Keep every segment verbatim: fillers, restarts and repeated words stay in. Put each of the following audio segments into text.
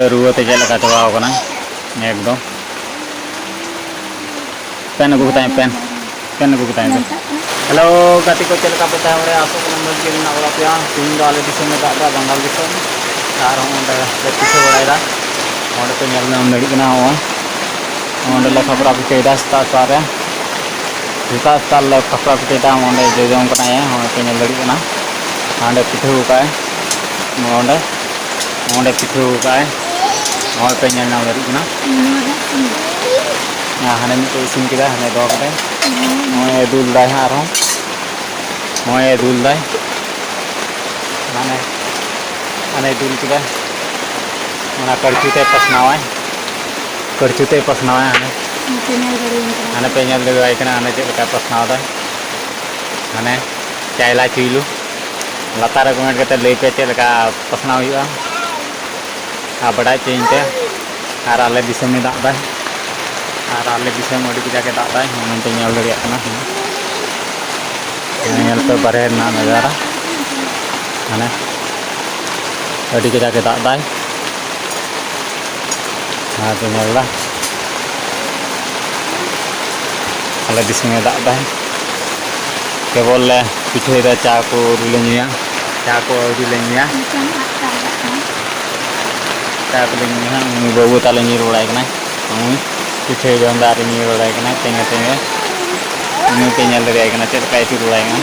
ᱨᱩᱣᱟᱹ ᱛᱮ ᱪᱮᱫ ᱞᱮᱠᱟ ᱪᱟᱵᱟᱣ ᱠᱟᱱᱟ ᱮᱠᱫᱚᱢ᱾ ᱯᱮᱱ ᱟᱹᱜᱩ ᱠᱟᱛᱟᱧ ᱯᱮᱱ, ᱯᱮᱱ ᱟᱹᱜᱩ ᱠᱟᱛᱟᱧ ᱯᱮ᱾ ᱦᱮᱞᱳ ᱜᱟᱛᱮ ᱠᱚ, ᱪᱮᱫ ᱞᱮᱠᱟ ᱯᱮ ᱛᱟᱦᱮᱸ ᱵᱟᱲᱟᱭᱟ? ᱟᱥᱚᱜ ᱠᱟᱱᱟ ᱢᱚᱡᱽ ᱜᱮ ᱢᱮᱱᱟᱜ ᱵᱟᱲᱟ ᱯᱮᱭᱟ᱾ ᱛᱮᱦᱮᱧ ᱫᱚ ᱟᱞᱮ ᱫᱤᱥᱚᱢ ᱞᱮ ᱫᱟᱜ ᱮᱫᱟ, ᱵᱟᱝᱜᱟᱞ ᱫᱤᱥᱚᱢ᱾ ᱟᱨ ᱦᱚᱸ ᱚᱸᱰᱮ ᱞᱮ ᱯᱤᱴᱷᱟᱹ ᱵᱟᱲᱟᱭᱮᱫᱟ, ᱚᱸᱰᱮ ᱯᱮ ᱧᱮᱞ ᱧᱟᱢ ᱫᱟᱲᱮᱭᱟᱜ ᱠᱟᱱᱟ᱾ ᱦᱚᱸᱜᱼᱚᱭ ᱚᱸᱰᱮ ᱞᱮ ᱠᱷᱟᱯᱨᱟ ᱯᱤᱴᱷᱟᱹᱭᱮᱫᱟ ᱥᱮᱛᱟᱜ ᱥᱮᱛᱟᱜ ᱨᱮ᱾ ᱥᱮᱛᱟᱜ ᱥᱮᱛᱟᱜ ᱞᱮ ᱠᱷᱟᱯᱨᱟ ᱯᱤᱴᱷᱟᱹᱭᱮᱫᱟ, ᱚᱸᱰᱮ ᱡᱚᱡᱚᱢ ᱠᱟᱱᱟᱭ, ᱦᱚᱸᱜᱼᱚᱭ ᱯᱮ ᱧᱮᱞ ᱫᱟᱲᱮᱭᱟᱜ ᱠᱟᱱᱟ᱾ ᱦᱟᱸᱰᱮ ᱯᱤᱴᱷᱟᱹ ᱟᱠᱟᱫᱼᱟᱭ, ᱚᱸᱰᱮ, ᱚᱸᱰᱮ ᱯᱤᱴᱷᱟᱹ ᱟᱠᱟᱫᱼᱟᱭ, ᱱᱚᱜᱼᱚᱭ ᱯᱮ ᱧᱮᱞ ᱧᱟᱢ ᱫᱟᱲᱮᱭᱟᱜ ᱠᱟᱱᱟ᱾ ᱟᱨ ᱦᱟᱱᱮ ᱢᱤᱫᱴᱮᱡ ᱤᱥᱤᱱ ᱠᱮᱫᱟᱭ, ᱦᱟᱱᱮ ᱫᱚᱦᱚ ᱠᱮᱫᱟᱭ, ᱱᱚᱜᱼᱚᱭ ᱫᱩᱞ ᱫᱟᱭ ᱦᱟᱸᱜ ᱟᱨᱦᱚᱸ, ᱱᱚᱜᱼᱚᱭ ᱫᱩᱞ ᱫᱟᱭ, ᱦᱟᱱᱮ, ᱦᱟᱱᱮ ᱫᱩᱞ ᱠᱮᱫᱟᱭ, ᱚᱱᱟ ᱠᱟᱹᱲᱪᱩ ᱛᱮ ᱯᱟᱥᱱᱟᱣᱟᱭ, ᱠᱟᱹᱲᱪᱩ ᱛᱮ ᱯᱟᱥᱱᱟᱣᱟᱭ ᱦᱟᱱᱮ᱾ ᱯᱮ ᱧᱮᱞ ᱫᱟᱲᱮᱭᱟᱜ ᱠᱟᱱᱟ᱾ ᱦᱟᱱᱮ ᱯᱮ ᱧᱮᱞ ᱫᱟᱲᱮᱭᱟᱭ ᱠᱟᱱᱟ, ᱦᱟᱱᱮ ᱪᱮᱫ ᱞᱮᱠᱟᱭ ᱯᱟᱥᱱᱟᱣ ᱫᱟᱭ, ᱦᱟᱱᱮ ᱪᱟᱭᱞᱟ ᱪᱩᱭᱞᱩ᱾ ᱞᱟᱛᱟᱨ ᱨᱮ ᱠᱚᱢᱮᱱᱴ ᱠᱟᱛᱮ ᱞᱟᱹᱭ ᱯᱮ ᱪᱮᱫ ᱞᱮᱠᱟ ᱯᱟᱥᱱᱟᱣ ᱦᱩᱭᱩᱜᱼᱟ᱾ ᱟᱨ ᱵᱟᱰᱟᱭ ᱦᱚᱪᱚᱭᱤᱧ ᱯᱮ᱾ ᱟᱨ ᱟᱞᱮ ᱫᱤᱥᱚᱢᱮ ᱫᱟᱜ ᱫᱟᱭ, ᱟᱨ ᱟᱞᱮ ᱫᱤᱥᱚᱢ ᱟᱹᱰᱤ ᱠᱟᱡᱟᱠᱮ ᱫᱟᱜ ᱫᱟᱭ, ᱢᱮᱱᱛᱮ ᱧᱮᱞ ᱫᱟᱲᱮᱭᱟᱜ ᱠᱟᱱᱟ᱾ ᱧᱮᱞ ᱯᱮ ᱵᱟᱨᱦᱮ ᱨᱮᱱᱟᱜ ᱱᱟᱡᱟᱨᱟ, ᱢᱟᱱᱮ ᱟᱹᱰᱤ ᱠᱟᱡᱟᱠᱮ ᱫᱟᱜ ᱫᱟᱭ᱾ ᱟᱨ ᱯᱮ ᱧᱮᱞ ᱫᱟ, ᱟᱞᱮ ᱫᱤᱥᱚᱢᱮ ᱫᱟᱜ ᱫᱟᱭ᱾ ᱠᱮᱵᱚᱞ ᱞᱮ ᱯᱤᱴᱷᱟᱹᱭᱮᱫᱟ, ᱪᱟ ᱠᱚ ᱟᱹᱣᱨᱤ ᱞᱮ ᱧᱩᱭᱟ, ᱪᱟ ᱠᱚ ᱟᱹᱣᱨᱤ ᱞᱮ ᱧᱩᱭᱟ᱾ ᱱᱤᱛᱚᱝ ᱟᱴ ᱴᱟ ᱵᱟᱡᱟᱜ ᱠᱟᱱᱟ᱾ ᱪᱟ ᱠᱚᱞᱮ ᱧᱩᱭᱟ ᱦᱟᱸᱜ᱾ ᱩᱱᱤ ᱵᱟᱹᱵᱩ ᱛᱟᱞᱮ ᱧᱤᱨ ᱵᱟᱲᱟᱭ ᱠᱟᱱᱟᱭ, ᱩᱱᱤ ᱯᱤᱴᱷᱟᱹᱭ ᱡᱚᱢ ᱫᱟ ᱟᱨ ᱧᱤᱨ ᱵᱟᱲᱟᱭ ᱠᱟᱱᱟᱭ ᱛᱮᱸᱜᱮ ᱛᱮᱸᱜᱮ᱾ ᱩᱱᱤ ᱯᱮ ᱧᱮᱞ ᱫᱟᱲᱮᱭᱟᱭ ᱠᱟᱱᱟ ᱪᱮᱫ ᱞᱮᱠᱟᱭ ᱟᱹᱪᱩᱨ ᱵᱟᱲᱟᱭ ᱠᱟᱱᱟ᱾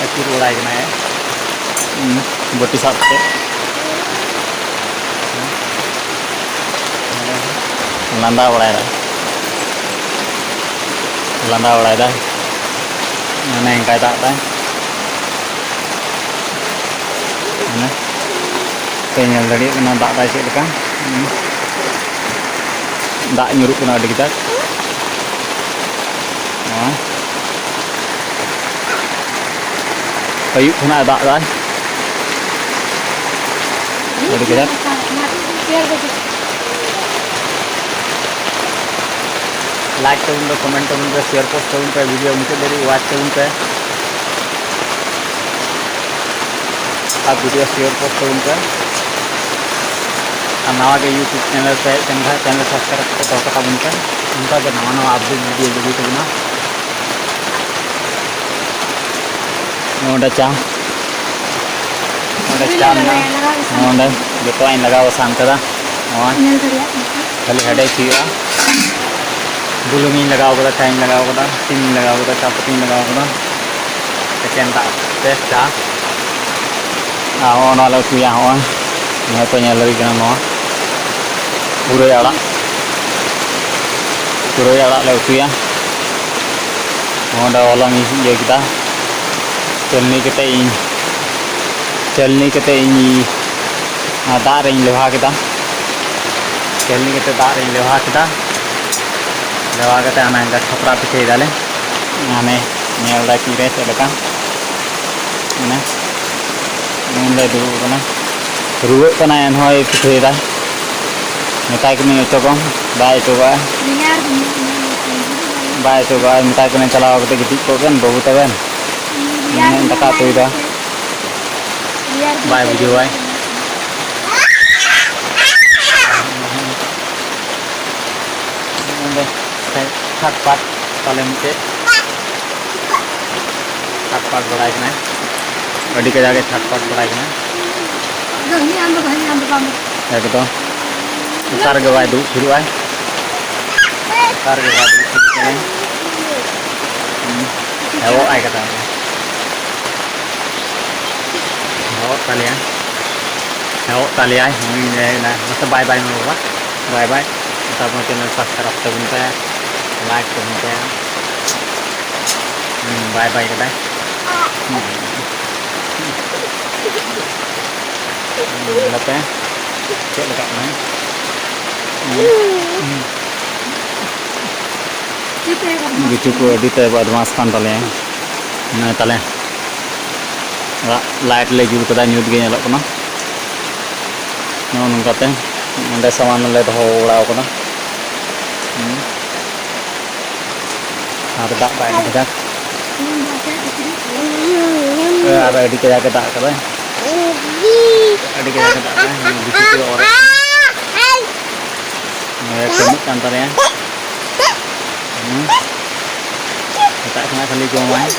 ᱟᱹᱪᱩᱨ ᱵᱟᱲᱟᱭ ᱠᱟᱱᱟᱭ᱾ ᱦᱩᱸ, ᱵᱟᱹᱴᱤ ᱥᱟᱵ ᱠᱟᱛᱮ᱾ ᱞᱟᱸᱫᱟ ᱵᱟᱲᱟᱭ ᱫᱟᱭ, ᱞᱟᱸᱫᱟ ᱵᱟᱲᱟᱭ ᱫᱟᱭ᱾ ᱚᱱᱮ ᱚᱱᱠᱟᱭ ᱫᱟᱜ ᱫᱟᱭ᱾ ᱚᱱᱮ ᱯᱮ ᱧᱮᱞ ᱫᱟᱲᱮᱭᱟᱜ ᱠᱟᱱᱟ ᱫᱟᱜ ᱫᱟᱭ ᱪᱮᱫ ᱞᱮᱠᱟ᱾ ᱦᱩᱸ᱾ ᱫᱟᱜ ᱧᱩᱨᱩᱜ ᱠᱟᱱᱟ ᱟᱹᱰᱤ ᱠᱟᱡᱟᱠ᱾ ᱱᱚᱜᱼᱚᱭ᱾ ᱟᱹᱭᱩᱵ ᱠᱷᱚᱱᱟᱜ ᱮ ᱫᱟᱜ ᱫᱟᱭ ᱟᱹᱰᱤ ᱠᱟᱡᱟᱠ᱾ Like ᱛᱟᱵᱚᱱ ᱯᱮ, comment ᱛᱟᱵᱚᱱ ᱯᱮ, share post ᱛᱟᱵᱚᱱ ᱯᱮ, video ᱢᱩᱪᱟᱹᱫ ᱫᱷᱟᱹᱵᱤᱡ watch ᱛᱟᱵᱚᱱ ᱯᱮ᱾ ᱟᱨ video share post ᱛᱟᱵᱚᱱ ᱯᱮ᱾ ᱟᱨ ᱱᱟᱣᱟ ᱜᱮ YouTube channel ᱯᱮ ᱦᱮᱡ ᱟᱠᱟᱱ ᱠᱷᱟᱱ, channel subscribe ᱠᱟᱛᱮ ᱫᱚᱦᱚ ᱠᱟᱜ ᱛᱟᱵᱚᱱ ᱯᱮ᱾ ᱚᱱᱠᱟ ᱜᱮ ᱱᱟᱣᱟ ᱱᱟᱣᱟ update video ᱤᱫᱤ ᱛᱟᱵᱚᱱᱟ᱾ ᱱᱚᱰᱮ ᱪᱟ, ᱱᱚᱰᱮ ᱪᱟ ᱢᱮᱱᱟᱜᱼᱟ᱾ ᱱᱚᱰᱮ ᱡᱚᱛᱚᱣᱟᱜ ᱤᱧ ᱞᱟᱜᱟᱣ ᱥᱟᱱ ᱠᱟᱫᱟ᱾ ᱱᱚᱣᱟ ᱧᱮᱞ ᱫᱟᱲᱮᱭᱟᱜ ᱠᱟᱱᱟ᱾ ᱠᱷᱟᱹᱞᱤ ᱦᱮᱰᱮᱡ ᱦᱩᱭᱩᱜᱼᱟ᱾ ᱵᱩᱞᱩᱝ ᱤᱧ ᱞᱟᱜᱟᱣ ᱠᱟᱫᱟ, ᱪᱟᱧ ᱞᱟᱜᱟᱣ ᱠᱟᱫᱟ, ᱪᱤᱱᱤᱧ ᱞᱟᱜᱟᱣ ᱠᱟᱫᱟ, ᱪᱟ ᱯᱟᱹᱛᱤᱧ ᱞᱟᱜᱟᱣ ᱠᱟᱫᱟ, ᱮᱠᱮᱱ ᱫᱟᱜ ᱛᱮ ᱪᱟ᱾ ᱟᱨ ᱦᱚᱸᱜᱼᱚ ᱱᱚᱣᱟ ᱞᱮ ᱩᱛᱩᱭᱟ᱾ ᱦᱚᱸᱜᱼᱚᱭ ᱱᱤᱭᱟᱹ ᱠᱚ ᱧᱮᱞ ᱦᱩᱭ ᱠᱟᱱᱟ, ᱱᱚᱣᱟ ᱯᱩᱨᱟᱹᱭ ᱟᱲᱟᱜ, ᱯᱩᱨᱟᱹᱭ ᱟᱲᱟᱜ ᱞᱮ ᱩᱛᱩᱭᱟ᱾ ᱱᱚᱰᱮ ᱦᱚᱞᱚᱝ ᱤᱧ ᱤᱭᱟᱹ ᱠᱮᱫᱟ, ᱪᱟᱹᱞᱱᱤ ᱠᱟᱛᱮ ᱤᱧ, ᱪᱟᱹᱞᱱᱤ ᱠᱟᱛᱮ ᱤᱧ ᱟᱨ ᱫᱟᱜ ᱨᱮᱧ ᱞᱮᱣᱦᱟ ᱠᱮᱫᱟ᱾ ᱪᱟᱹᱞᱱᱤ ᱠᱟᱛᱮ ᱫᱟᱜ ᱨᱮᱧ ᱞᱮᱣᱦᱟ ᱠᱮᱫᱟ᱾ ᱞᱮᱣᱦᱟ ᱠᱟᱛᱮ ᱚᱱᱟ ᱠᱷᱟᱯᱨᱟ ᱯᱤᱴᱷᱟᱹᱭ ᱫᱟᱞᱮ᱾ ᱦᱟᱱᱮ ᱧᱮᱞ ᱫᱟ ᱛᱤᱨᱮ ᱪᱮᱫ ᱞᱮᱠᱟ᱾ ᱢᱟᱱᱮ ᱩᱱ ᱞᱮ ᱫᱩᱲᱩᱵ ᱠᱟᱱᱟ᱾ ᱨᱩᱣᱟᱹᱜ ᱠᱟᱱᱟᱭ ᱮᱱᱦᱚᱸᱭ ᱯᱤᱴᱷᱟᱹᱭᱮᱫᱟ᱾ ᱢᱮᱛᱟᱭ ᱠᱟᱹᱱᱟᱹᱧ ᱚᱪᱚᱜᱚᱢ, ᱵᱟᱭ ᱚᱪᱚᱜᱚᱜᱼᱟ᱾ ᱨᱮᱭᱟᱲ ᱠᱟᱱᱟ᱾ ᱵᱟᱭ ᱚᱪᱚᱜᱚᱜᱼᱟ᱾ ᱢᱮᱛᱟᱭ ᱠᱟᱹᱱᱟᱹᱧ ᱪᱟᱞᱟᱣ ᱠᱟᱛᱮ ᱜᱤᱛᱤᱡ ᱠᱚᱜ ᱵᱮᱱ ᱵᱟᱹᱵᱩ ᱛᱟᱵᱮᱱ᱾ ᱨᱮᱭᱟᱲ ᱤᱧ ᱫᱟᱠᱟ ᱠᱟᱱᱟ᱾ ᱩᱛᱩᱭᱮᱫᱟ᱾ ᱨᱮᱭᱟᱲ ᱵᱟᱭ ᱠᱟᱱᱟ᱾ ᱵᱩᱡᱷᱟᱹᱣᱟᱭ᱾ ᱚᱸᱰᱮ ᱪᱷᱟᱴᱯᱟᱴ ᱛᱟᱞᱮ ᱢᱤᱫᱴᱮᱡ ᱪᱷᱟᱴᱯᱟᱴ ᱵᱟᱲᱟᱭ ᱠᱟᱱᱟᱭ᱾ ᱟᱹᱰᱤ ᱠᱟᱡᱟᱠ ᱮ ᱪᱷᱟᱴᱯᱟᱴ ᱵᱟᱲᱟᱭ ᱠᱟᱱᱟ᱾ ᱟᱫᱚ ᱦᱤᱱᱟᱹ ᱟᱢ ᱫᱚ ᱵᱟᱝ, ᱟᱢ ᱫᱚ ᱵᱟᱝ᱾ ᱮᱠᱫᱚᱢ᱾ ᱚᱠᱟ ᱨᱮᱜᱮ ᱵᱟᱭ ᱫᱩᱲᱩᱵ ᱛᱷᱤᱨᱚᱜᱼᱟᱭ᱾ ᱚᱠᱟ ᱨᱮᱜᱮ ᱵᱟᱭ ᱫᱩᱲᱩᱵ ᱛᱷᱤᱨᱚᱜ ᱠᱟᱱᱟᱭ᱾ ᱦᱩᱸ᱾ ᱦᱮᱣᱚᱜ ᱟᱭ ᱠᱟᱱᱟ᱾ ᱦᱮᱣᱚᱜ ᱛᱟᱞᱮᱭᱟ᱾ ᱦᱮᱣᱚᱜ ᱛᱟᱞᱮᱭᱟᱭ᱾ ᱦᱩᱸ, ᱢᱟᱥᱮ ᱵᱟᱭ ᱵᱟᱭ ᱢᱮ ᱵᱟᱵᱟ᱾ ᱵᱟᱭ ᱵᱟᱭ᱾ ᱛᱟᱨᱯᱚᱨ channel subscribe ᱛᱟᱵᱚᱱ ᱯᱮ, like ᱛᱟᱵᱚᱱ ᱯᱮ᱾ ᱦᱩᱸ, ᱵᱟᱭ ᱵᱟᱭ ᱠᱟᱫᱟᱭ᱾ ᱦᱩᱸ᱾ ᱧᱮᱞ ᱯᱮ ᱪᱮᱫ ᱞᱮᱠᱟᱜ ᱠᱟᱱᱟᱭ᱾ ᱦᱩᱸ᱾ ᱜᱩᱪᱩ ᱠᱚ ᱟᱹᱰᱤ ᱛᱮ ᱵᱚᱫᱢᱟᱥ ᱠᱟᱱ ᱛᱟᱞᱮᱭᱟ᱾ ᱱᱚᱜᱼᱚᱭ ᱛᱟᱞᱮ ᱚᱲᱟᱜ light ᱞᱮ ᱡᱩᱞ ᱠᱟᱫᱟ, ᱧᱩᱛ ᱜᱮ ᱧᱮᱞᱚᱜ ᱠᱟᱱᱟ᱾ ᱱᱚᱜᱼᱚ ᱱᱚᱝᱠᱟᱛᱮ ᱱᱚᱸᱰᱮ ᱥᱟᱢᱟᱱ ᱞᱮ ᱫᱚᱦᱚ ᱵᱟᱲᱟ ᱠᱟᱫᱟ᱾ ᱦᱩᱸ᱾ ᱟᱨ ᱫᱟᱜ ᱫᱟᱭ ᱟᱹᱰᱤ ᱠᱟᱡᱟᱠ᱾ ᱟᱨ ᱟᱹᱰᱤ ᱠᱟᱡᱟᱠ ᱮ ᱫᱟᱜ ᱠᱟᱫᱟᱭ᱾ ᱟᱹᱰᱤ ᱠᱟᱡᱟᱠ ᱮ ᱫᱟᱜ ᱠᱟᱫᱟᱭ᱾ ᱵᱤᱥᱤ ᱛᱮ ᱚᱨᱮᱫ᱾ ᱱᱚᱜᱼᱚᱭ ᱠᱟᱹᱢᱤᱜ ᱠᱟᱱ ᱛᱟᱞᱮᱭᱟ᱾ ᱦᱩᱸ᱾ ᱥᱮᱛᱟᱜ ᱠᱷᱚᱱᱟᱜ ᱠᱷᱟᱹᱞᱤ ᱡᱚᱢᱟᱭ᱾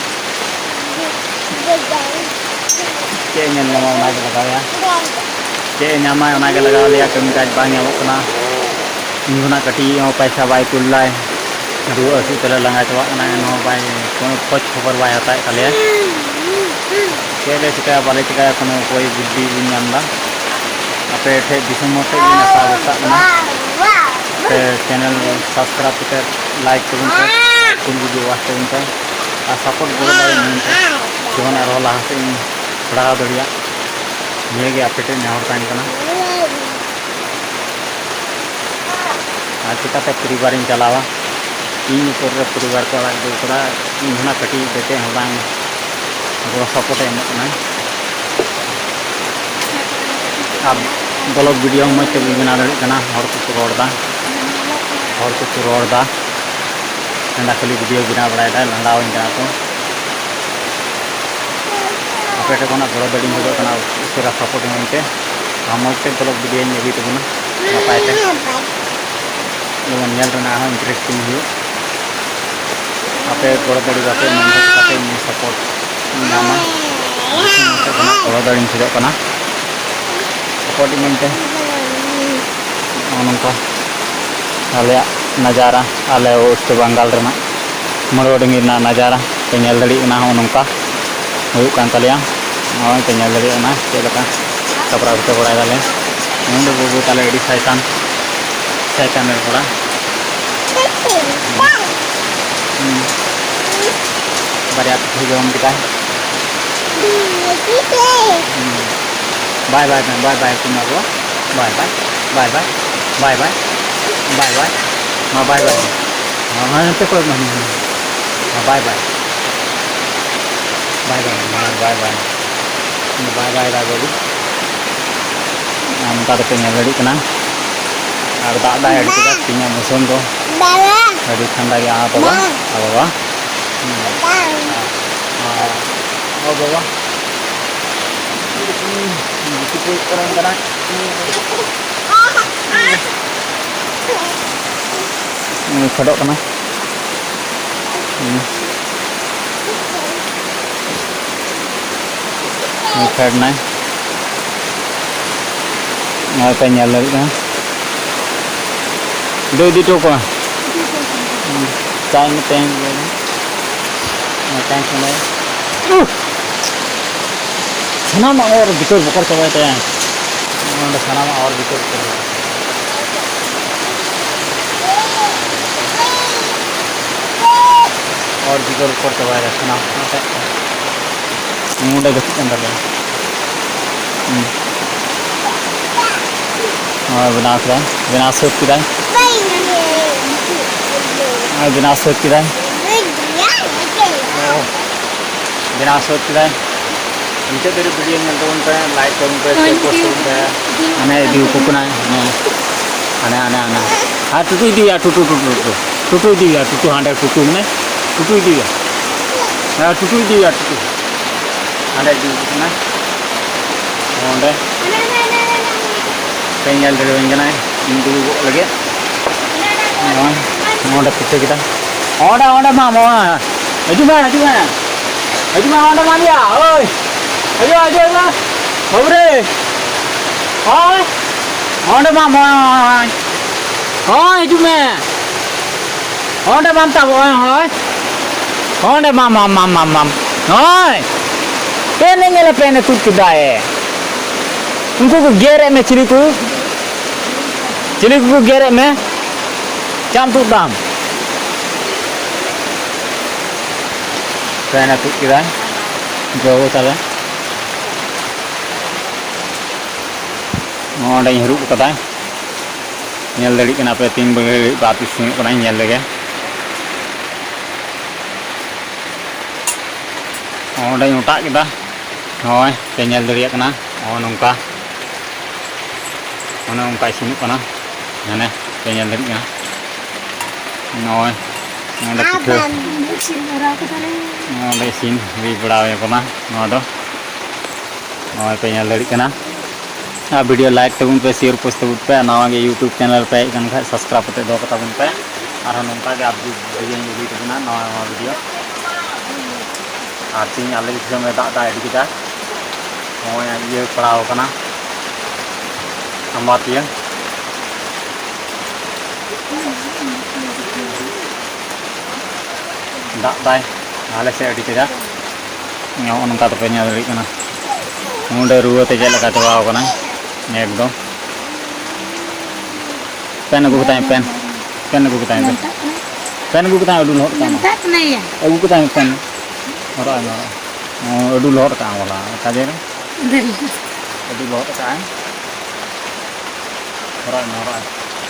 ᱪᱮᱫ ᱮ ᱧᱮᱞ ᱧᱟᱢᱟ, ᱚᱱᱟ ᱜᱮ ᱞᱟᱜᱟᱣᱮᱭᱟ᱾ ᱪᱮᱫ ᱮ ᱧᱟᱢᱟᱭ, ᱚᱱᱟ ᱜᱮ ᱞᱟᱜᱟᱣ ᱞᱮᱭᱟ᱾ ᱠᱟᱹᱢᱤ ᱠᱟᱡᱽ ᱵᱟᱝ ᱧᱟᱢᱚᱜ ᱠᱟᱱᱟ᱾ ᱤᱧ ᱠᱷᱚᱱᱟᱜ ᱠᱟᱹᱴᱤᱡ ᱦᱚᱸ ᱯᱚᱭᱥᱟ ᱵᱟᱭ ᱠᱩᱞ ᱫᱟᱭ᱾ ᱨᱩᱣᱟᱹ ᱦᱟᱹᱥᱩ ᱛᱮᱞᱮ ᱞᱟᱸᱜᱟ ᱪᱟᱵᱟᱜ ᱠᱟᱱᱟ, ᱮᱱᱦᱚᱸ ᱵᱟᱭ, ᱠᱳᱱᱳ ᱠᱷᱳᱡᱽ ᱠᱷᱚᱵᱚᱨ ᱵᱟᱭ ᱦᱟᱛᱟᱣᱮᱫ ᱛᱟᱞᱮᱭᱟ᱾ ᱪᱮᱫ ᱞᱮ ᱪᱤᱠᱟᱹᱭᱟ, ᱵᱟᱞᱮ ᱪᱤᱠᱟᱹᱭᱟ, ᱠᱳᱱᱳ ᱩᱯᱟᱹᱭ ᱵᱩᱫᱽᱫᱷᱤ ᱵᱟᱹᱧ ᱧᱟᱢ ᱮᱫᱟ᱾ ᱟᱯᱮ ᱴᱷᱮᱡ ᱫᱤᱥᱚᱢ ᱦᱚᱲ ᱴᱷᱮᱡ ᱜᱤᱧ ᱟᱥᱟ ᱵᱷᱚᱨᱥᱟᱜ ᱠᱟᱱᱟ᱾ ᱟᱯᱮ channel subscribe ᱠᱟᱛᱮ, like ᱛᱟᱵᱚᱱ ᱯᱮ, full video watch ᱛᱟᱵᱚᱱ ᱯᱮ, ᱟᱨ support ᱜᱚᱲᱚ ᱫᱟᱲᱮᱭᱟᱹᱧ ᱯᱮ, ᱡᱮᱢᱚᱱ ᱟᱨᱦᱚᱸ ᱞᱟᱦᱟ ᱥᱮᱫ ᱤᱧ ᱯᱟᱲᱦᱟᱣ ᱫᱟᱲᱮᱭᱟᱜ᱾ ᱱᱤᱭᱟᱹ ᱜᱮ ᱟᱯᱮ ᱴᱷᱮᱡ ᱱᱮᱦᱚᱨ ᱛᱟᱦᱮᱱ ᱠᱟᱱᱟ᱾ ᱟᱨ ᱪᱤᱠᱟᱹᱛᱮ ᱯᱚᱨᱤᱵᱟᱨᱤᱧ ᱪᱟᱞᱟᱣᱟ? ᱤᱧ ᱩᱯᱚᱨ ᱨᱮ ᱯᱚᱨᱤᱵᱟᱨ ᱠᱚ ᱟᱲᱟᱜ ᱫᱩᱲᱩᱵ ᱠᱟᱫᱟ᱾ ᱤᱧ ᱦᱚᱸ ᱱᱟ ᱠᱟᱹᱴᱤᱡ ᱵᱮᱴᱮ ᱦᱚᱸ ᱵᱟᱝ ᱜᱚᱲᱚ support ᱮ ᱮᱢᱚᱜ ᱠᱟᱱᱟ᱾ ᱟᱨ vlog video ᱦᱚᱸ ᱢᱚᱡᱽ ᱛᱮ ᱵᱟᱹᱧ ᱵᱮᱱᱟᱣ ᱫᱟᱲᱮᱭᱟᱜ ᱠᱟᱱᱟ᱾ ᱦᱚᱲ ᱠᱚᱠᱚ ᱨᱚᱲ ᱮᱫᱟ, ᱦᱚᱲ ᱠᱚᱠᱚ ᱨᱚᱲ ᱮᱫᱟ, ᱢᱮᱱᱫᱟ ᱠᱷᱟᱹᱞᱤ video ᱵᱮᱱᱟᱣ ᱵᱟᱲᱟᱭᱮᱫᱟᱭ, ᱞᱟᱸᱫᱟᱣᱟᱹᱧ ᱠᱟᱱᱟ ᱠᱚ᱾ ᱟᱯᱮ ᱴᱷᱮᱱ ᱠᱷᱚᱱᱟᱜ ᱜᱚᱲᱚ ᱫᱟᱲᱮᱧ ᱠᱷᱚᱡᱚᱜ ᱠᱟᱱᱟ, ᱩᱥᱟᱹᱨᱟ support ᱮᱢᱟᱹᱧ ᱯᱮ᱾ ᱟᱨ ᱢᱚᱡᱽ ᱛᱮ vlog video ᱤᱧ ᱟᱹᱜᱩᱭ ᱛᱟᱵᱚᱱᱟ ᱱᱟᱯᱟᱭ ᱛᱮ, ᱡᱮᱢᱚᱱ ᱧᱮᱞ ᱨᱮᱱᱟᱜ ᱦᱚᱸ interesting ᱦᱩᱭᱩᱜ᱾ ᱟᱯᱮ ᱜᱚᱲᱚ ᱫᱟᱲᱮ ᱵᱟᱯᱮ ᱮᱢᱟᱹᱧ ᱠᱷᱟᱡ ᱪᱤᱠᱟᱹᱛᱮ ᱤᱧ support ᱤᱧ ᱧᱟᱢᱟ? ᱟᱯᱮ ᱴᱷᱮᱱ ᱠᱷᱚᱱᱟᱜ ᱜᱚᱲᱚ ᱫᱟᱲᱮᱧ ᱠᱷᱚᱡᱚᱜ ᱠᱟᱱᱟ, support ᱤᱢᱟᱹᱧ ᱯᱮ᱾ ᱱᱚᱜᱼᱚ ᱱᱚᱝᱠᱟ ᱟᱞᱮᱭᱟᱜ ᱱᱟᱡᱟᱨᱟ, ᱟᱞᱮ West Bengal ᱨᱮᱱᱟᱜ ᱢᱟᱹᱨᱣᱟᱹ ᱰᱟᱹᱝᱜᱤ ᱨᱮᱱᱟᱜ ᱱᱟᱡᱟᱨᱟ ᱯᱮ ᱧᱮᱞ ᱫᱟᱲᱮᱭᱟᱜ ᱠᱟᱱᱟ᱾ ᱱᱚᱜᱼᱚ ᱱᱚᱝᱠᱟ ᱦᱩᱭᱩᱜ ᱠᱟᱱ ᱛᱟᱞᱮᱭᱟ᱾ ᱱᱚᱜᱼᱚᱭ ᱯᱮ ᱧᱮᱞ ᱫᱟᱲᱮᱭᱟᱜ ᱠᱟᱱᱟ ᱪᱮᱫ ᱞᱮᱠᱟ ᱥᱟᱯᱲᱟᱣ ᱠᱟᱛᱮ ᱵᱟᱲᱟᱭ ᱫᱟᱞᱮ᱾ ᱱᱩᱭ ᱫᱚ ᱵᱟᱹᱵᱩ ᱛᱟᱞᱮ ᱟᱹᱰᱤ ᱥᱚᱭᱛᱟᱱ, ᱥᱚᱭᱛᱟᱱ ᱨᱮ ᱠᱚᱲᱟ᱾ ᱦᱩᱸ᱾ ᱵᱟᱨᱭᱟ ᱯᱤᱴᱷᱟᱹ ᱡᱚᱢ ᱠᱮᱫᱟᱭ᱾ ᱦᱩᱸ᱾ ᱵᱟᱭ ᱵᱟᱭ ᱵᱟᱭ ᱵᱟᱭ ᱠᱚ ᱢᱟ ᱜᱚ᱾ ᱵᱟᱭ ᱵᱟᱭ, ᱵᱟᱭ ᱵᱟᱭ, ᱵᱟᱭ ᱵᱟᱭ, ᱵᱟᱭ ᱵᱟᱭ, ᱢᱟ ᱵᱟᱭ ᱵᱟᱭ᱾ ᱢᱟ ᱱᱚᱛᱮ ᱠᱚᱭᱚᱜ ᱢᱮ᱾ ᱢᱟ ᱵᱟᱭ ᱵᱟᱭ᱾ ᱵᱟᱭ ᱵᱟᱭ, ᱢᱟ ᱵᱟᱭ ᱵᱟᱭ᱾ ᱢᱟ ᱵᱟᱭ ᱵᱟᱭ ᱫᱟ ᱵᱟᱹᱵᱩ᱾ ᱟᱨ ᱱᱚᱝᱠᱟ ᱫᱚᱯᱮ ᱧᱮᱞ ᱫᱟᱲᱮᱭᱟᱜ ᱠᱟᱱᱟ᱾ ᱟᱨ ᱫᱟᱜ ᱫᱟᱭ ᱟᱹᱰᱤ ᱠᱟᱡᱟᱠ ᱛᱮᱦᱮᱧᱟᱜ ᱢᱳᱥᱩᱢ ᱫᱚ᱾ ᱟᱹᱰᱤ ᱴᱷᱟᱱᱰᱟ ᱜᱮᱭᱟ ᱟᱨ ᱵᱟᱵᱟ, ᱟᱨ ᱵᱟᱵᱟ᱾ ᱦᱩᱸ᱾ ᱟᱨ, ᱟᱨ ᱵᱟᱵᱟ᱾ ᱦᱩᱸ, ᱜᱩᱯᱤ ᱠᱚ ᱠᱚᱨᱮᱱ ᱠᱟᱱᱟ᱾ ᱩᱱᱤ ᱯᱷᱮᱰᱚᱜ ᱠᱟᱱᱟ᱾ ᱦᱩᱸ᱾ ᱩᱱᱤ ᱯᱷᱮᱰ ᱱᱟᱭ᱾ ᱱᱚᱜᱼᱚᱭ ᱯᱮ ᱧᱮᱞ ᱫᱟᱲᱮᱭᱟᱜ ᱠᱟᱱᱟ᱾ ᱫᱩ ᱤᱫᱤ ᱦᱚᱴᱚ ᱠᱚᱣᱟ᱾ ᱦᱩᱸ᱾ ᱪᱟᱭ ᱢᱮ, ᱛᱮᱦᱮᱧ ᱞᱟᱹᱭ ᱢᱮ᱾ ᱦᱮᱸ, ᱛᱮᱦᱮᱧ ᱥᱚᱢᱚᱭ᱾ ᱩᱦ! ᱥᱟᱱᱟᱢᱟᱜ ᱚᱨ ᱵᱤᱛᱚᱨ ᱵᱚᱠᱚᱨ ᱪᱟᱵᱟᱭ ᱛᱟᱭᱟ᱾ ᱱᱚᱰᱮ ᱥᱟᱱᱟᱢᱟᱜ ᱚᱨ ᱵᱤᱛᱚᱨ ᱵᱚᱠᱚᱨ ᱪᱟᱵᱟᱭ ᱛᱟᱭᱟ᱾ ᱚᱨ ᱵᱤᱛᱚᱨ ᱵᱚᱠᱚᱨ ᱪᱟᱵᱟᱭ ᱛᱟᱭᱟ ᱥᱟᱱᱟᱢ᱾ ᱱᱚᱰᱮ ᱜᱟᱛᱮᱜ ᱠᱟᱱ ᱛᱟᱞᱮᱭᱟ᱾ ᱦᱩᱸ᱾ ᱱᱚᱜᱼᱚᱭ ᱵᱮᱱᱟᱣ ᱠᱮᱫᱟᱭ, ᱵᱮᱱᱟᱣ ᱥᱟᱹᱛ ᱠᱮᱫᱟᱭ᱾ ᱱᱚᱜᱼᱚᱭ ᱵᱮᱱᱟᱣ ᱥᱟᱹᱛ ᱠᱮᱫᱟᱭ᱾ ᱵᱮᱱᱟᱣ ᱥᱟᱹᱛ ᱠᱮᱫᱟᱭ᱾ ᱢᱩᱪᱟᱹᱫ ᱫᱷᱟᱹᱨᱤᱡ video ᱧᱮᱞ ᱛᱟᱵᱚᱱ ᱯᱮ, like ᱛᱟᱵᱚᱱ ᱯᱮ, share ᱯᱳᱥᱴ ᱛᱟᱵᱚᱱ ᱯᱮ᱾ ᱦᱟᱱᱮ ᱤᱫᱤ ᱟᱠᱚ ᱠᱟᱱᱟᱭ, ᱦᱟᱱᱮ, ᱦᱟᱱᱮ, ᱦᱟᱱᱮ, ᱦᱟᱱᱮ᱾ ᱟᱨ ᱴᱩᱴᱩ ᱤᱫᱤᱭᱟ, ᱴᱩᱴᱩ, ᱴᱩᱴᱩ, ᱴᱩᱴᱩ᱾ ᱴᱩᱴᱩ ᱤᱫᱤᱭᱟ, ᱴᱩᱴᱩ ᱦᱟᱸᱰᱮ ᱴᱩᱴᱩ ᱢᱮᱱᱟᱭ᱾ ᱴᱩᱴᱩ ᱤᱫᱤᱭᱟ᱾ ᱦᱮᱸ, ᱴᱩᱴᱩ ᱤᱫᱤᱭᱟ, ᱴᱩᱴᱩ᱾ ᱦᱟᱸᱰᱮ ᱤᱫᱤ ᱟᱠᱚ ᱠᱟᱱᱟ᱾ ᱚᱸᱰᱮ᱾ ᱯᱮ ᱧᱮᱞ ᱫᱟᱲᱮᱭᱟᱹᱧ ᱠᱟᱱᱟᱭ, ᱤᱧ ᱫᱩᱲᱩᱵᱚᱜ ᱞᱟᱹᱜᱤᱫ᱾ ᱱᱚᱜᱼᱚᱭ, ᱱᱚᱰᱮ ᱯᱤᱴᱷᱟᱹ ᱠᱮᱫᱟ᱾ ᱚᱸᱰᱮ, ᱚᱸᱰᱮ ᱢᱟ, ᱢᱟ᱾ ᱦᱤᱡᱩᱜ ᱢᱮ, ᱦᱤᱡᱩᱜ ᱢᱮ᱾ ᱦᱤᱡᱩᱜ ᱢᱮ, ᱚᱸᱰᱮ ᱢᱟ ᱢᱮᱭᱟ᱾ ᱳᱭ᱾ ᱦᱤᱡᱩᱜ ᱢᱮ, ᱦᱤᱡᱩᱜ ᱢᱮ᱾ ᱵᱟᱹᱵᱩ ᱨᱮ᱾ ᱦᱳᱭ᱾ ᱚᱸᱰᱮ ᱢᱟ, ᱢᱟ᱾ ᱦᱳᱭ, ᱦᱤᱡᱩᱜ ᱢᱮ᱾ ᱚᱸᱰᱮ ᱢᱟᱢ ᱛᱟᱵᱚ, ᱦᱳᱭ, ᱦᱳᱭ᱾ ᱚᱸᱰᱮ ᱢᱟᱢ, ᱢᱟᱢ, ᱢᱟᱢ, ᱢᱟᱢ, ᱢᱟᱢ᱾ ᱦᱳᱭ᱾ ᱯᱮᱱᱮ ᱧᱮᱞᱮ, ᱯᱮᱱᱮ ᱛᱩᱫ ᱠᱮᱫᱟᱭ᱾ ᱩᱱᱠᱩ ᱠᱚ ᱜᱮᱨᱮᱫ ᱢᱮ, ᱪᱤᱞᱤ ᱠᱚ? ᱪᱤᱞᱤ ᱠᱚᱠᱚ ᱜᱮᱨᱮᱫ ᱢᱮ? ᱪᱟᱢ ᱛᱩᱫ ᱫᱟᱢ᱾ ᱯᱮᱱᱮ ᱛᱩᱫ ᱠᱮᱫᱟᱭ᱾ ᱡᱚ ᱛᱟᱞᱮ᱾ ᱱᱚᱰᱮᱧ ᱦᱟᱹᱨᱩᱵ ᱠᱟᱫᱟ᱾ ᱧᱮᱞ ᱫᱟᱲᱮᱭᱟᱜ ᱠᱟᱱᱟ ᱯᱮ, ᱛᱤᱱ ᱵᱟᱡᱮ ᱵᱟᱯᱤᱥ ᱦᱩᱭᱩᱜ ᱠᱟᱱᱟ, ᱧᱮᱞ ᱞᱮᱜᱮ᱾ ᱱᱚᱰᱮᱧ ᱚᱴᱟᱜ ᱠᱮᱫᱟ᱾ ᱱᱚᱜᱼᱚᱭ ᱯᱮ ᱧᱮᱞ ᱫᱟᱲᱮᱭᱟᱜ ᱠᱟᱱᱟ, ᱱᱚᱜᱼᱚ ᱱᱚᱝᱠᱟ, ᱚᱱᱮ ᱚᱱᱠᱟ ᱤᱥᱤᱱᱚᱜ ᱠᱟᱱᱟ᱾ ᱦᱟᱱᱮ ᱯᱮ ᱧᱮᱞ ᱫᱟᱲᱮᱭᱟᱜ ᱠᱟᱱᱟ᱾ ᱱᱚᱜᱼᱚᱭ ᱱᱚᱰᱮ ᱯᱤᱴᱷᱟᱹ᱾ ᱤᱥᱤᱱ ᱵᱟᱲᱟ ᱠᱟᱫᱟᱞᱮ᱾ ᱱᱚᱰᱮ ᱤᱥᱤᱱ ᱦᱩᱭ ᱵᱟᱲᱟ ᱟᱠᱟᱱᱟ ᱱᱚᱣᱟ ᱫᱚ᱾ ᱱᱚᱜᱼᱚᱭ ᱯᱮ ᱧᱮᱞ ᱫᱟᱲᱮᱭᱟᱜ ᱠᱟᱱᱟ᱾ ᱟᱨ video like ᱛᱟᱵᱚᱱ ᱯᱮ, share post ᱛᱟᱵᱚᱱ ᱯᱮ᱾ ᱱᱟᱣᱟ ᱜᱮ YouTube channel ᱯᱮ ᱦᱮᱡ ᱟᱠᱟᱱ ᱠᱷᱟᱡ subscribe ᱠᱟᱛᱮ ᱫᱚᱦᱚ ᱠᱟᱛᱟ ᱵᱚᱱ ᱯᱮ᱾ ᱟᱨᱦᱚᱸ ᱱᱚᱝᱠᱟ ᱜᱮ update video ᱧ ᱟᱹᱜᱩᱭ ᱛᱟᱵᱚᱱᱟ ᱱᱟᱣᱟ ᱱᱟᱣᱟ video᱾ ᱟᱨ ᱛᱮᱦᱮᱧ ᱟᱞᱮ ᱫᱤᱥᱚᱢ ᱨᱮ ᱫᱟᱜ ᱫᱟᱜ ᱟᱹᱰᱤ ᱠᱮᱫᱟ᱾ ᱱᱚᱜᱼᱚᱭ ᱤᱭᱟᱹ ᱯᱟᱲᱟᱣ ᱟᱠᱟᱱᱟ ᱟᱢᱵᱟᱛᱤᱭᱟᱹ᱾ ᱫᱟᱜ ᱫᱟᱭ ᱟᱞᱮ ᱥᱮᱫ ᱟᱹᱰᱤ ᱠᱟᱡᱟᱠ᱾ ᱱᱚᱜᱼᱚ ᱱᱚᱝᱠᱟ ᱛᱮᱯᱮ ᱧᱮᱞ ᱫᱟᱲᱮᱭᱟᱜ ᱠᱟᱱᱟ᱾ ᱱᱚᱰᱮ ᱨᱩᱣᱟᱹ ᱛᱮ ᱪᱮᱫ ᱞᱮᱠᱟ ᱪᱟᱵᱟᱣ ᱟᱠᱟᱱᱟᱭ ᱮᱠᱫᱚᱢ᱾ ᱯᱮᱱ ᱟᱹᱜᱩ ᱠᱟᱛᱟᱭ ᱢᱮ, ᱯᱮᱱ᱾ ᱯᱮᱱ ᱟᱹᱜᱩ ᱠᱟᱛᱟᱭ ᱢᱮ, ᱯᱮᱱ᱾ ᱯᱮᱱ ᱟᱹᱜᱩ ᱠᱟᱛᱟᱭ ᱢᱮ, ᱟᱹᱰᱩ ᱞᱚᱦᱚᱫ ᱠᱟᱱᱟ᱾ ᱢᱮᱛᱟᱜ ᱠᱟᱱᱟᱭᱟ᱾ ᱟᱹᱜᱩ ᱠᱟᱛᱟᱭ ᱢᱮ, ᱯᱮᱱ᱾ ᱦᱚᱨᱚᱜ ᱟᱭ ᱢᱮ, ᱦᱚᱨᱚᱜ ᱟᱭ᱾ ᱦᱚᱸ, ᱟᱹᱰᱩ ᱞᱚᱦᱚᱫ ᱠᱟᱜᱼᱟ ᱵᱚᱞᱟ, ᱚᱠᱟ ᱡᱮ ᱨᱮ? ᱫᱮᱞᱟ᱾ ᱟᱹᱰᱩ ᱞᱚᱦᱚᱫ ᱠᱟᱜᱼᱟᱭ᱾ ᱦᱚᱨᱚᱜ ᱟᱭ ᱢᱮ, ᱦᱚᱨᱚᱜ ᱟᱭ᱾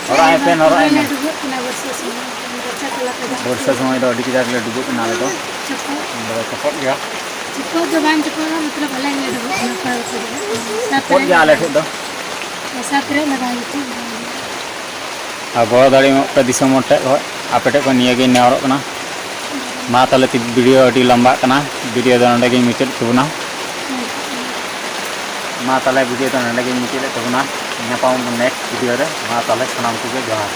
ᱦᱚᱨᱚᱜ ᱟᱭ ᱯᱮᱱ, ᱦᱚᱨᱚᱜ ᱟᱭ ᱢᱮ᱾ ᱰᱩᱵᱟᱹᱜ ᱠᱟᱱᱟ ᱵᱚᱨᱥᱟ ᱥᱚᱢᱚᱭ᱾ ᱵᱚᱨᱥᱟ ᱠᱟᱞᱟ ᱛᱮ ᱫᱟᱜ ᱵᱚᱨᱥᱟ ᱥᱚᱢᱚᱭ ᱫᱚ ᱟᱹᱰᱤ ᱠᱟᱡᱟᱠ ᱞᱮ ᱰᱩᱵᱟᱹᱜ ᱠᱟᱱᱟ ᱟᱞᱮ ᱫᱚ᱾ ᱪᱚᱯᱚᱫ᱾ ᱟᱞᱮ ᱫᱚ ᱪᱚᱯᱚᱫ ᱜᱮᱭᱟ᱾ ᱪᱚᱯᱚᱫ ᱫᱚ ᱵᱟᱝ ᱪᱚᱯᱚᱫ, ᱢᱚᱛᱞᱚᱵ ᱟᱞᱮ ᱜᱮᱞᱮ ᱰᱩᱵᱟᱹᱜ ᱠᱟᱱᱟ, ᱚᱠᱟ ᱵᱚᱨᱥᱟ ᱫᱚ᱾ ᱪᱚᱯᱚᱫ ᱜᱮᱭᱟ ᱟᱞᱮ ᱴᱷᱮᱡ ᱫᱚ᱾ ᱦᱟᱥᱟ ᱯᱮᱨᱮᱡ ᱞᱟᱜᱟᱣ ᱜᱮ ᱴᱷᱤᱠ ᱜᱮᱭᱟ᱾ ᱟᱨ ᱜᱚᱲᱚ ᱫᱟᱲᱮ ᱮᱢᱚᱜ ᱯᱮ ᱫᱤᱥᱚᱢ ᱦᱚᱲ ᱴᱷᱮᱡ ᱠᱷᱚᱡ, ᱟᱯᱮ ᱴᱷᱮᱡ ᱠᱷᱚᱡ ᱱᱤᱭᱟᱹ ᱜᱮᱧ ᱱᱮᱦᱚᱨᱚᱜ ᱠᱟᱱᱟ᱾ ᱢᱟ ᱛᱟᱦᱞᱮ ᱛᱤ-, video ᱟᱹᱰᱤ ᱞᱟᱢᱵᱟᱜ ᱠᱟᱱᱟ, video ᱫᱚ ᱱᱚᱸᱰᱮ ᱜᱤᱧ ᱢᱩᱪᱟᱹᱫ ᱛᱟᱵᱚᱱᱟ᱾ ᱢᱟ ᱛᱟᱦᱞᱮ video ᱫᱚ ᱱᱚᱸᱰᱮ ᱜᱤᱧ ᱢᱩᱪᱟᱹᱫ ᱮᱫ ᱛᱟᱵᱚᱱᱟ᱾ ᱧᱟᱯᱟᱢ ᱟᱵᱚᱱ next video ᱨᱮ᱾ ᱢᱟ ᱛᱟᱦᱞᱮ ᱥᱟᱱᱟᱢ ᱠᱚᱜᱮ ᱡᱚᱦᱟᱨ᱾